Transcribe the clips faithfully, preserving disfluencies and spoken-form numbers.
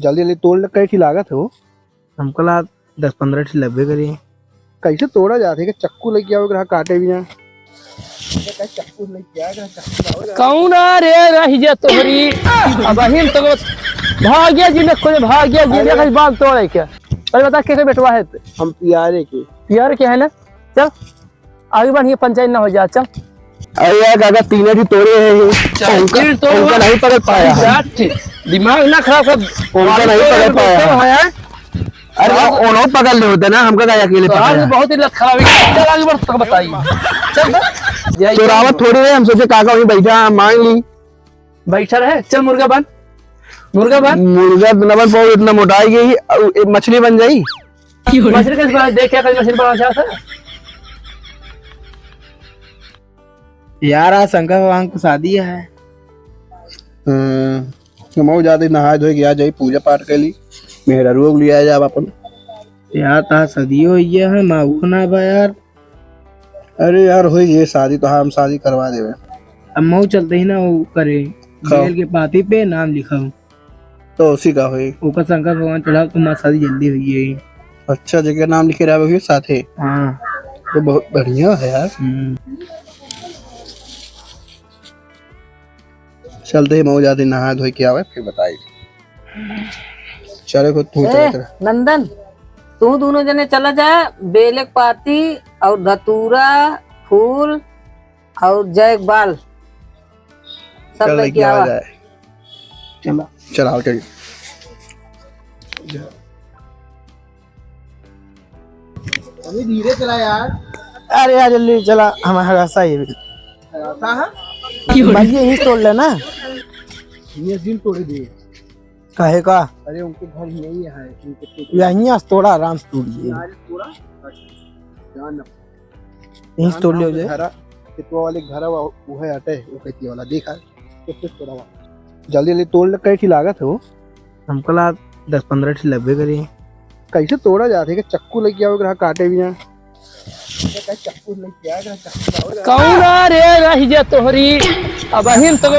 जल्दी जल्दी तोड़ ले, कई ठी लागत है वो? हमको ला दस पन्द्रह ठी लगबे करी। कैसे तोड़ा जात है? कि चक्कू लेके आओ, ग्राहक काटे भी ना। चक्कू लेके आए, ग्राहक चक्कू लाओ, ग्राहक। कौन आ रे रही जा तोहरी? अब अहिन तो भाग्य जी ने खोजे, भाग्य जी ने अरे। कहीं बाल तोड़े क्या? अरे बता, के, के बेटवा है ते? हम पियारे के। पियारे के है ना? चल, आगे बढ़िए, पंचायत ना हो जा, चल। अरे यार काका, तीन ही तोड़े हैं ये। चार उनका, तीन तोड़े उनका हो। नहीं पकड़ पाया है। चार ठी-, दिमाग ना खराब कर। उनका नहीं पकड़ पाया है। है। अरे वो उन्हों पकड़ ले होते ना, हमका का अकेले तो पकड़ा आज है? बहुत ही लत खराब है। चल आगे बढ़, तो बताइए। चल तो। चोरावत थोड़ी है, हम सोचे काका वहीं बैठा है, मांग ली। बैठा रहे, चल मुर्गा बन, मुर्गा बन। मुर्गा तो न बन पाओ, इतना मोटाई गई, अब ए, मछली बन जाई। मछली कैसे बना? देख क्या कभी मछली बना चाहता है? यार, आज शंकर भगवान की शादी है। हम्म, हमहू जाते नहाए धोए के आ जाई, पूजा पाठ कर ली, मेहरारू के लिए आ जाब अपन। यार, ता शादियो हो गया है, माँ वो ना बा यार। अरे यार, होई जे शादी तो हम शादी करवा देवे। अब मऊ चलते ही ना वो करे, हाँ। बेल के पाती पे नाम लिखाऊ। तो उसी का होई। ओकर शंकर भगवान चढ़ाव तो माँ शादी जल्दी हुई है। अच्छा, जेकर नाम लिखे रहे वही साथे। हाँ। तो बहुत बढ़िया है यार। हम्म। चलते ही मऊ जाते नहा धोई के आवे, फिर बताई। चले को तू ए, चलत रह। नंदन, तू दोनों जने चला जा, बेलक पाती और धतूरा, फूल और जय बाल सब चल, लेके लेके आवा। आवा जाए। चला। चला, चल। अभी धीरे चला यार। अरे यार, जल्दी चला, हमारा रास्ता ये भी। रास्ता है? भाई, यहीं से तोड़ लेना। ये दिन तोड़ दिए। काहे का? अरे, उनके घर ही नहीं है, उनके खेत। यहीं आज तोड़ा, आराम से तोड़ लिए। यार, तोड़ा? अच्छा। जान ना। यहीं से तोड़ लियो जाए। घरा, खेतवा वाले घरा वा-, वो है, हटे, वो खेती वाला, देखा, तो फिर तोड़ा हुआ। जल्दी जल्दी तोड़ ले, कई ठी लागत है वो? हमको ला दस पन्द्रह ठी लगबे करी। कैसे तोड़ा जात है कि चक्कू लेके आओ, ग्राहक काटे भी ना? चक्कू लेके आए, ग्राहक चक्कू लाओ, ग्राहक। कौन आ रे रही जा तोहरी? अब अहिन तो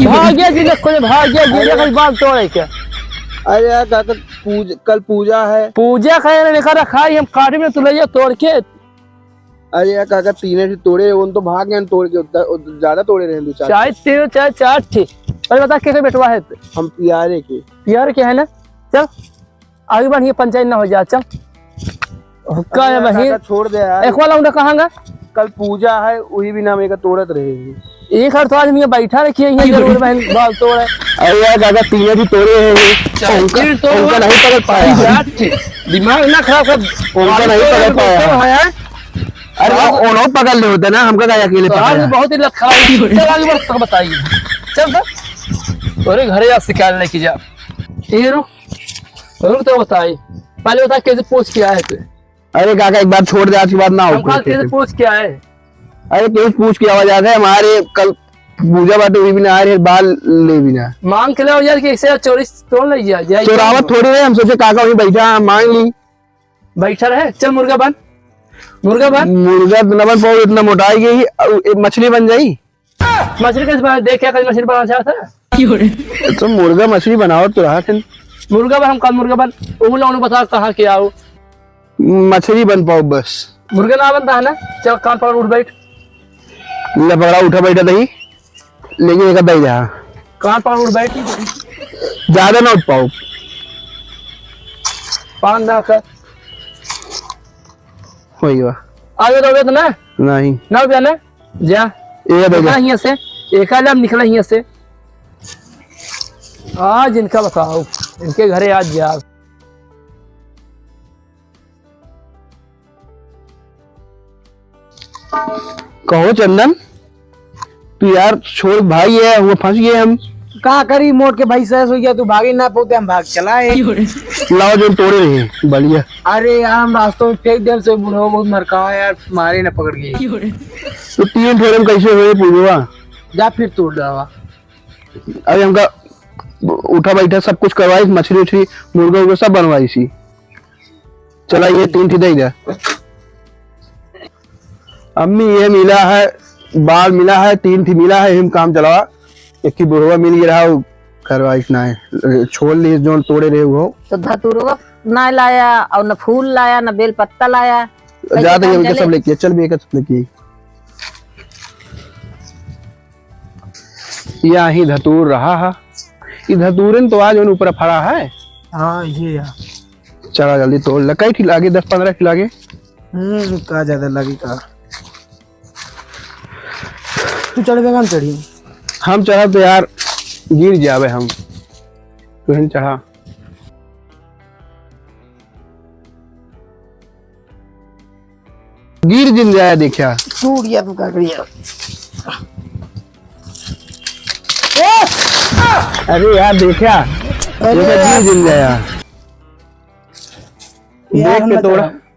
भाग्य जी ने खोजे, भाग्य जी ने अरे। कहीं बाल तोड़े क्या? अरे यार काका, पूज-, कल पूजा है। पूजा का है, देखा रखा है, हम काटे में तू ले जा तोड़ के। अरे यार काका, तीने ठी तोड़े, उन तो भाग गए तोड़ के, उतना, उत-, ज्यादा तोड़े रहे दो चार चाहे ठी। तीन, चाहे चार ठी। अरे बता, के, के बेटवा है ते? हम पियारे के। पियारे के है ना? चल, आगे बढ़िए, पंचायत ना हो जा, चल। हुक्का अरे है यार बहिन। काका, छोड़ दे यार। एक वाला उन्हें कहांगा? कल पूजा है, वही भी नाम एक तोड़त रहे। एक हर तो आदमी बैठा रखिए, यहाँ जरूर बहन बाल तोड़े। अरे यार काका, तीने ठी तोड़े हैं ये। चाहे उनका, तीन तोड़े उनका हो। नहीं पकड़ पाया है। यार, दिमाग ना खराब कर। उनका नहीं पकड़ पाया है। है। अरे, वो उन्हों पकड़ ले होते ना, हमका का अकेले तो पकड़ा आज है? बहुत ही लत खराब है। चल, आगे बढ़, तो बताइए। चल तो। अरे, घरे जा, शिकार लेके जा। ये रुक, रुक तो बताई। पहले बता, कैसे पूछ के आए थे? अरे काका, एक बार छोड़ दे, आज के बाद ना हो हम कहा, कैसे पूछ के आए? अरे, कैसे पूछ के आवा जाते हैं? हमारे कल पूजा बाटे, वही भी ना आ रहे, बाल ले भी ना। मांग के लाओ यार, कि एक सौ चौलीस तोड़ ले जा, जाए। चोरावत थोड़ी रहे, हम सोचे काका वहीं बैठा है, मांग ली। बैठा रहे, चल मुर्गा बन, मुर्गा बन। मुर्गा तो न बन पाओ, इतना मोटाई गई, अब ए, मछली बन जाई। मछली कैसे बना? देख क्या कहीं मछली बना चाहता है? तो मुर्गा मछली बनाओ तो रहा थे। मुर्गा बन, हम कल मुर्गा बन, वो लोग बता कहाँ के आओ। मछली बन पाओ बस। मुर्गा ना बनता है ना? चल कान पकड़ उठ बैठ। लपड़ा उठा बैठा दही। लेकिन एक दही रहा। कान पकड़ उठ बैठ। ज्यादा ना उठ पाओ। पान ना कर। होई बा। आगे तो ना? नहीं। ना उठ ना? जा। एक दही निकला जा। हियां से। एक आलम निकला हियां से। आज इनका बताओ। इनके घरे आज जा। कहो चंदन, तू यार छोड़ भाई है, वो फंस गए हम। का करी, मोट के भाई सहस हो गया, तू भागे ना पोते, हम भाग चला है। लाओ जो तोड़े रहे, बढ़िया। अरे यार, हम रास्तों में फेंक दे, हमसे बुढ़वा बहुत मरका है यार, मारे ना पकड़ के। तो तीन ठेरे में कैसे हुए पूजवा? जा फिर तोड़ डावा। अरे हमका उठा बैठा सब कुछ करवाई, मछली उछली, मुर्गा उर्गा सब बनवाई सी। चला, ये तीन ठी दे दे। अम्मी, ये मिला है, बाल मिला है, तीन ठी मिला है, हम काम चलावा। एक ठी बुढ़वा मिल गया रहा, वो करवाइस ना है। छोड़ ली, जोन तोड़े रहे हो। तो धतुरवा ना लाया और न फूल लाया, न बेल पत्ता लाया। कैसे जाते काम ही उनके चले? सब लेके, चल भी एक सब लेके। या ही धतूर रहा है। ई धतूरन तो आज उन ऊपर फरा है। हाँ, ये यार। चला जल्दी तोड़ ले। कई ठी लागे? दस पन्द्रह ठी लागे। हम्म, का ज्यादा लागे का? तू चढ़बे का, हम चढ़ी? हम चढ़ब तो यार गिर जाबे हम। तू ही चढ़ा। गिर जिन जाए, देखा। टूट गया, तू का करिया? ए! अरे यार, देखा। अरे देखा, यार। गिर जिन जाए। यार, देख के हम तोड़ा। बता।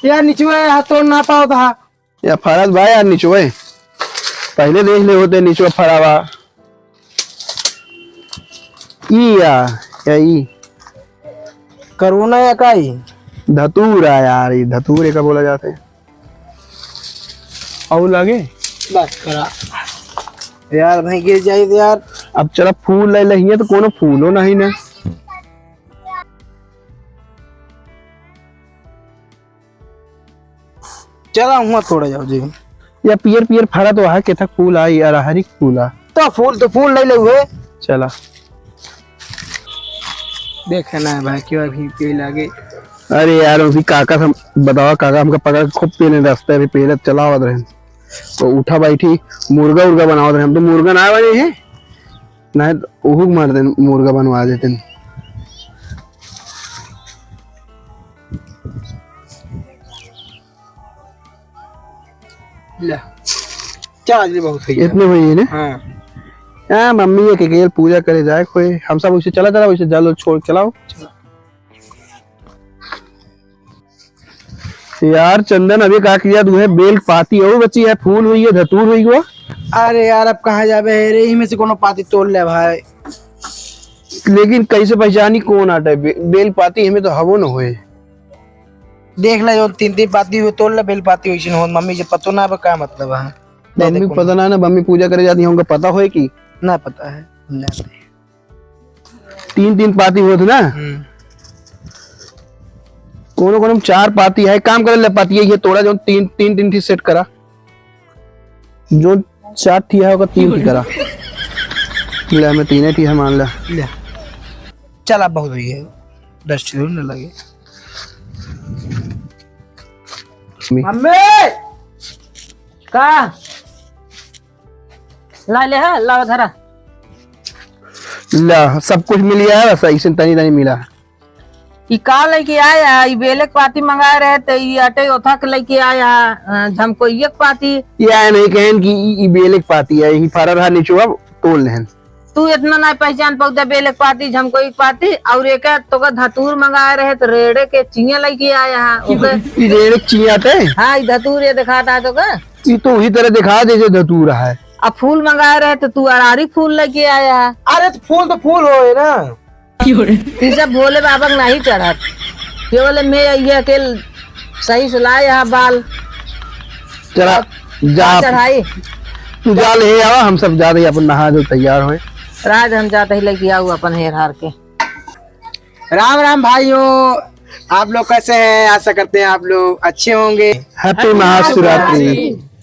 यार, निचुआ हाथ तोड़ ना पाओ था। या फरत बा यार निचुए। पहले देख ले होते निचुआ फरा बा। ई या, या ई। करोना या का ई? धतूरा यार, ई धतूरे का बोला जाते हैं। और लागे? बस करा। यार, भाई गिर जाई तो यार। अब चला फूल ले लहिए तो कोनो फूलो नहीं ना। चला, हुआ तोड़ा जाओ जी। या पियर पियर फरा तो है, केथक फूल आई, अरहरी के फूल आ। तो फूल तो फूल ले ले हुए। चला। देखे ना है भाई, क्यों अभी पेल आगे। अरे यार, अभी काका से बतावा, काका हमका पकड़ के खूब पेले रास्ते, अभी पेले चलावत रहे। तो उठा बैठी मुर्गा उर्गा बनावत रहे, हम तो मुर्गा ना बने हैं। नहीं तो ओहू के मार देन, मुर्गा बनवा देते। ले, चल, आज भी बहुत हुई है। इतने हुई है ना? हाँ। हाँ, मम्मी ये के गेल पूजा करे जाए कोई, हम सब उसे चला चला, उसे जल छोड़ के चलाओ। यार चंदन, अभी का किया तू है? बेल पाती और बची है, फूल हुई है, धतूर हुई हुआ। अरे यार, अब कहाँ जाबे है रे, इनमें से कोनो पाती तोड़ ले भाई। लेकिन कैसे पहचानी कौन आटे? बे-, बेल पाती हमें तो हवो न होए। देख ले, जो तीन तीन पाती हुए तोड़ ले, बेल पाती वैसे न हो। मम्मी के पतो ना बा, का मतलब है? दे दे मम्मी को कोनो। पता ना, ना मम्मी पूजा करे जाती है, उनका पता होए कि? ना पता है, हम जानते हैं। तीन तीन पाती होत ना। हम्म। कोनो कोनो में चार पाती है, काम करे ले पाती है, ये तोड़ा जो तीन, तीन, तीन ठी सेट करा। जो चार ठी है, ओकर तीन ठी करा। ले, हमें तीने ठी है, मान ले। ले। चल, अब बहुत हुई है। दस ठी न लगे। मम्मी! मम्मी! का? ला ले, हाँ, लावा धरा। ला, सब कुछ मिल गया है, बस ऐसे तनी तनी मिला। ई का लइके आया? ई बेले के पाती मंगाए रहे, त ई अटे ओथा के लइके आया, अ, झमकोइये के पाती। ई आए नहीं कहन कि ई, ई बेले के पाती है, ई फरल हा निचुआ तोड़ लेहन। तू इतना ना पहचान पौधा बेले के पाती, झमकोई के पाती, और एक तो का धतूर मंगाए रहे, तो रेड़े के चिया लइके आया है, ओके। ई रेड़े के चिया ते? हाँ, ई धतूर ये दिखाता है तो का? ई तो वही तरह दिखा दे जे धतूर है। अब फूल मंगाए रहे, तो तू अरारी फूल लइके आया है। अरे, तो फूल तो फूल होए ना। ई सब भोले बाबा के नहीं चढ़त। केवल मैं ये अकेल सही से लाए यहाँ बाल। चला, जा। चढ़ाई। तू जा ले आवा, हम सब जा रही अपन नहा धो तैयार होए। राज हम जाते ही लेके आऊ अपन हेर हार के। राम राम भाइयों, आप लोग कैसे हैं? आशा करते हैं आप लोग अच्छे होंगे। Happy महाशिवरात्रि।